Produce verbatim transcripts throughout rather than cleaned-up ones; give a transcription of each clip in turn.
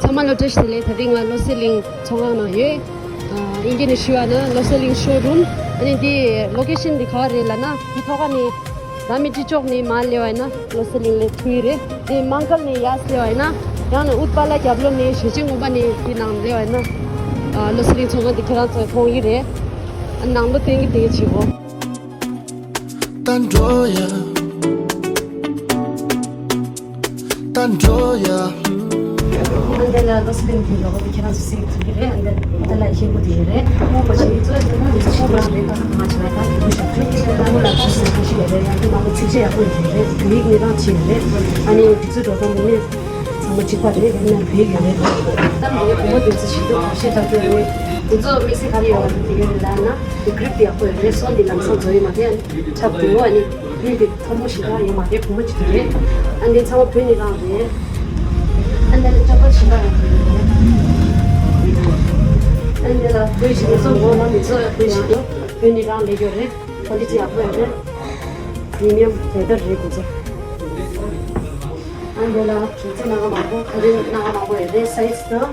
ཚང་མ་ལ་བཀྲ་ཤིས་བདེ་ལེགས། ད་རིང་ང་བློ་གསལ་གླིང་ཚོང་ཁང་ནང་ཡོད། ཨ་དབྱིན་སྐད་ནས་ཞུ་བ་ན་བློ་གསལ་གླིང་ཤོ་རུམ། ཨ་ནི་འདི་ལོ་ཀེ་ཤན་འདི་ག་བ་རེད་ལབ་ན། འདི་ཐོག་ཁ་ནས་ར་མི་ཅི་ལྕོག་ནས་མར་སླེབས་པ་ཡིན་ན་བློ་གསལ་གླིང་སླེབས་ཐུབ་ཀྱི་རེད། དེ་མང་གལ་ནས་ཡར་སླེབས་པ་ཡིན་ན། ཡང་ན་ཨུཏྤ་ལ་རྒྱབ་ལོགས་ནས་ཞེ་ཆེན་དགོན་པ་ནས་འདི་ནང་སླེབས་པ་ཡིན་ན། ཨ་བློ་གསལ་གླིང་ཚོང་ཁང་འདི་ཁྱེད་རང་ཚོ་མཐོང་གི་རེད། ཨ་ནང་ལོགས་བསྟན་གྱི་བསྟན་གྱི་བྱེད་དགོས། ད་འགྲོ་ཡ། ད་འགྲོ་ཡ། ཨ་འདི་ལ་བློ་གསལ་གླིང་གི་ལོ་གོ་དེ་ཁྱེད་རང་ཚོ་གཟིགས་ཐུབ་ཀྱི་རེད། ཨ་འདི་འདི་ལ་ཤེས་པོ་དེ་ཡོད་རེད། ཁོང་པ་ཆེ་གཙོ་ཆེ་ཁོང་གི་ཆེ་ཁོང་རང་རེད། ཁ་ཁ་མ་ཆེ་ན་ད་དེ་བུ་ཞབས་ཞུ་ཁོང་ལ་ཁ་ཤས་ཁ་ཤས་ཡོད་རེད། ཡང་དེ་མང་པོ་ཚིགས་བཅད་ཡག་པོ་ཡོད་རེད། བོད་ཡིག་གནས་སྟངས་ཆེ་ཡོད་རེད། ཨ་ནི་དུས་ཚོད་འགྲོ་སྟངས་མི་ཚང་མ་གཅིག་པ་རེད། ཡིན་ན་བོད་ཡིག་ཡོད་རེད། ད་མི་བུ་མོ་དེ་ཚོ་ཞིག་ཏུ་ཁ་ཤས་ལྟ་སྐྱོ་རེད། དེ་ཚོ་དམིགས་བསལ་ག་རེ་ཡོད་པ་དེ་ཡོད་རེད་ལབ་ན། དེ་གྷི་རིབ་དེ་ཡག་པོ་ཡོད་རེད། སོ་འདི་ལམ་སང་བཟོ་ཡོད་མ་རེད། ཁྲབ་དེ་ཡོད། ཨ་ནི་ཕུད་དེ་མཐོ་པོ་ཞིག་ཡང་ཡོད་མ་རེད། བུ་མོ་ཅིག་རེད། ཨ་འདི་ཚང་མ་བོད་ནས་རང་རེད། ཨ་འདི་ལ་ཅོ་པལ་ཞིག་ཡང་ཡོད་རེད། ཨ་འདི་ལ་བོད་ཞིག་མི་ཚོ་ངོ་མ་མི་ཚོ་བོད་ཞིག་ཡོད། བོད་ནས་རང་ལས་ཡོད་རེད། ཀོ་ལི་ཊི་ཡག་པོ་ཡོད་རེད། པི་རི་མི་ཡམ་ལེ་དར་རེད་དེ་ཚོ། ཨ་འདི་ལ་གྱོན་ཆས་སྣ་ཁ་མང་པོ། ཁ་རས་སྣ་ཁ་མང་པོ་ཡོད་རེད། སའི་ཛི་དང་།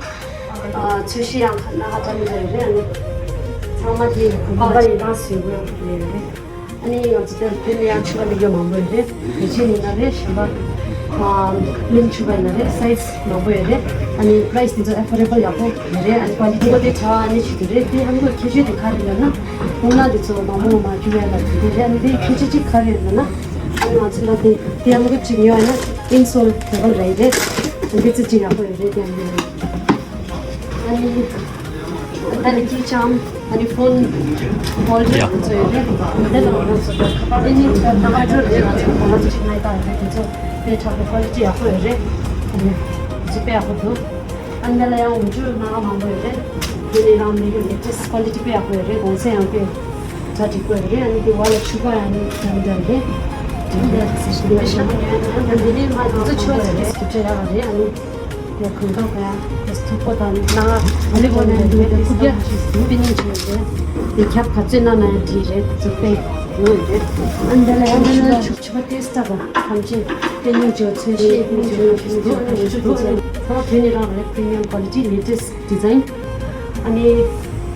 ཨ་ཚོས་གཞི་ཡང་སྣ་ཁ་འདྲ་མི་འདྲ་ཡོད་རེད། ཨ་ནི་ཚང་མ་དེ་གོམ་པ་ཡི་རང་སུས་དགོས་ཡོད་རེད། ཨ་ནི་ང་ཚོ་དེར་བོད་ནས་ཡང་ཕྱུ་པ་ལེན་རྒྱུ་མང་པོ་ཡོད་རེད། བོད་ཆས་ཡིན་ན་རེད། གཞན་པ་ཨ་ལིམ་ཕྱུ་པ་ཡིན་ན་རེད། སའི་ཛི་མང་པོ་ཡོད་རེད། ཨ་ནི་པ་རའི་སི་དེ་ཚོ་ཨེ་ཕོར་ཌེ་བལ་ཡག་པོ་ཡོད་རེད། ཨ་ནི་ཀོ་ལི་ཊི་དེ་ཆ་ཨ་ནི་ཞིག་ཏུ་རེད། དེ་ཨ་ནི་ཁྱད་ཆོས་དེ་ག་རེ་ལབ་ན། སྔོ་ནག་དེ་ཚོ་མང་པོ་མ་རྒྱུ་ཡ་ལ་དེ་རེད། ཨ་ནི་དེ་ཁྱད་ཆོས་གཅིག་ག་རེ་ལབ་ན། ཨ་ནི་ང་ཚོ་ལ་དེ་དེ་ཨ་ནི་གཅིག་ཉོ་ཡ་ན་ཨིན་སོལ་ཊེ་བལ་རེད། དེ་ཚོ་གཅིག་ཡག་པོ་ཡོད་རེད། དེ་ཨ་ནི། ཨ་ནི་ད་ནི་ཀི་ཅམ། ཨ་ནི་ཕོན་ཧོལ་ཌར་ཡ་དེ་ཚོ་ཡོད་རེད། དེ་ལ་ང་ཚོ་ད་ཁ་པར་དེ་ནི་ད་ཁ་པར་ཡོད་རེད། ང་ཚོ་ཁོ་རང་ཚོ་ཅིག་ནའི་ད་རེད། དེ་ཚོ་དཔེ་དྲག་པོ་ཀོ་ལི་ཊི་ཡག་པོ་ཡོད་རེད། ཨ་ནི་དེ་ཚོ་དཔེ་ཡག་པོ་འདུག་ཨ་ནི་དེ་ལ་ཡང་འོག་འཇུག་སྣ་ཁ་མང་པོ་ཡོད་རེད། དེ་ནི་རང་མི་ཡོད་ལེ་ཊེ་སི་ཊི་ཀོ་ལི་ཊི་དཔེ་ཡག་པོ་ཡོད་རེད། གོང་ཚད་ཡང་དཔེ་གྲ་འགྲིག་པོ་ཡོད་རེད། ཨ་ནི་དེ་བ་ལ་ཕྱུ་པ་ཡང་ནི་འདྲ་འདྲ་ཡོད་རེད། དེ་འདྲ་དེ་ཞིག་ཞིག་ཨ་ནི་དེ་ནི་མ་དེ་ཚོ་ཆུ་བ་ཚ་རེད། སྐྱིད་ཆ་ཡག་རེད། ཨ་ནི། དེ་གང་ལྟར་ག་ཡང་དེ་མཐུག་པོ་དང་ནང་ཨ་ལི་བོ་ནས་འདུག་དེ་ཁུ་རྒྱ་ཆེ་སུ་པི་ནིང་ཆེ་རེད། དེ་ཁྱབ་ག་ཚོད་ན་ན་ཡང་བྲིས་རེད། ཚུགས་པས་ཡོད་རེད། ཨ་འདི་ལ་ཡང་འདི་ལ་ཆུ་ཆུ་བ་ཏེ་སྟ་ག་ཐམས་ཅད་པི་ནིང་ཆེ་ཚོན་ཤེས་པི་ནིང་ཆེ་ཆེ་འདུག་ཨ་ནི་ཆུ་ཏེ་ཚོན་ཚང་མ་བོད་ནས་རང་རེད། པི་རི་མི་ཡམ་ཀོ་ལི་ཊི་ལེ་ཊེ་སི་ཊི་ཌི་ཛའིན། ཨ་ནི།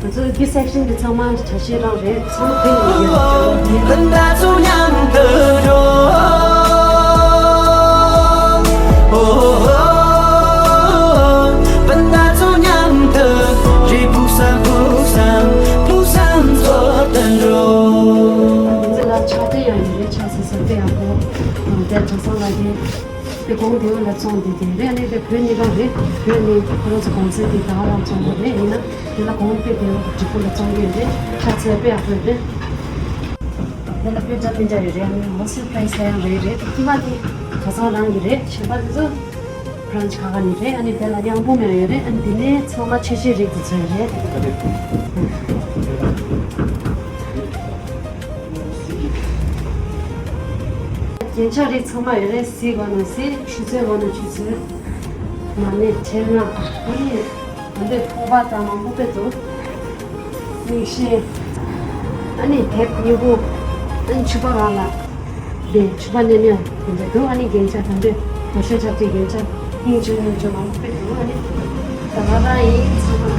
ང་ཚོ་འདི་སེག་ཤན་འདི་ཚང་མ་ཆ་ཤས་རང་རེད། ཚང་མ་ཕན་ཡོད་ཡོད། འདི་ལ་ཆ་དེ་ཡང་ཡོད་རེད། ཆ་སི་སི་དེ་ཡང་གོ། དེ་གྲོ་སོང་ལ་དེ། དེ་གོང་དེ་བ་ལ་ཚོང་དེ་དེ་རེད། ཨ་ནི་དེ་བོད་ནི་རང་རེད། བོད་ནི་ཁོ་རང་ཚོ་གོང་ཚད་དེ་ད་རང་ཚོང་དེ་རེད། ཡིན་ན་དེ་ལ་གོང་དེ་དེ་བ་གི་གྲི་གུ་ལ་ཚོང་དེ་རེད། ཆ་ཚད་དཔེ་ཡག་པོ་རེད། དེ་ལ་དཔེ་འདྲ་དེ་འདྲ་ཡོད་རེད། ཨ་ནི་ཧོལ་སེལ་པ་རའི་སི་ལ་ཡང་རེད་རེད། དེ་མ་དེ་ག་ཚང་རང་གི་རེད། གཞན་པ་དེ་ཚོ་བྷ་རན་ཆི་ཁ་ཁ་ནི་རེད། ཨ་ནི་དེ་ལ་ཡང་བུ་མ་ཡོད་རེད། ཨ་ནི་དེ་ནས་ཚང་མ་ཆེ་ཆེ་རིགས་དེ་ཚོ་ཡོད་རེད། རྒྱན་ཆ་རིགས་ཚང་མ་ཡོད་རེད། གཟི་དགོས་ན་གཟི། ཆུ་ཚོད་དགོས་ན་ཆུ་ཚོད། མ་ཎི་ཕྲེང་བ། ཨ་ནི་ད་འདོད་ཕོར་པ་དང་མང་པོ་དཔེ་འདུག་མིག་ཤེལ། ཨ་ནི་དེབ་སྨྱུ་གུ། ཨ་ནི་ཕྱུ་པ་རང་ལ། དེ་ཕྱུ་པ་མནན་ཡ་དེ་འདྲ་འདུག་ཨ་ནི་རྒྱན་ཆ་ད་འདོད་དོ་ཤལ་ཆབ་ཀྱི་རྒྱན་ཆ་སྙིང་རྗེ་སྙིང་རྗེ་མང་པོ་དཔེ་འདུག་ཨ་ནི་ད་ང་རང་ཡིན་ཚང་མ།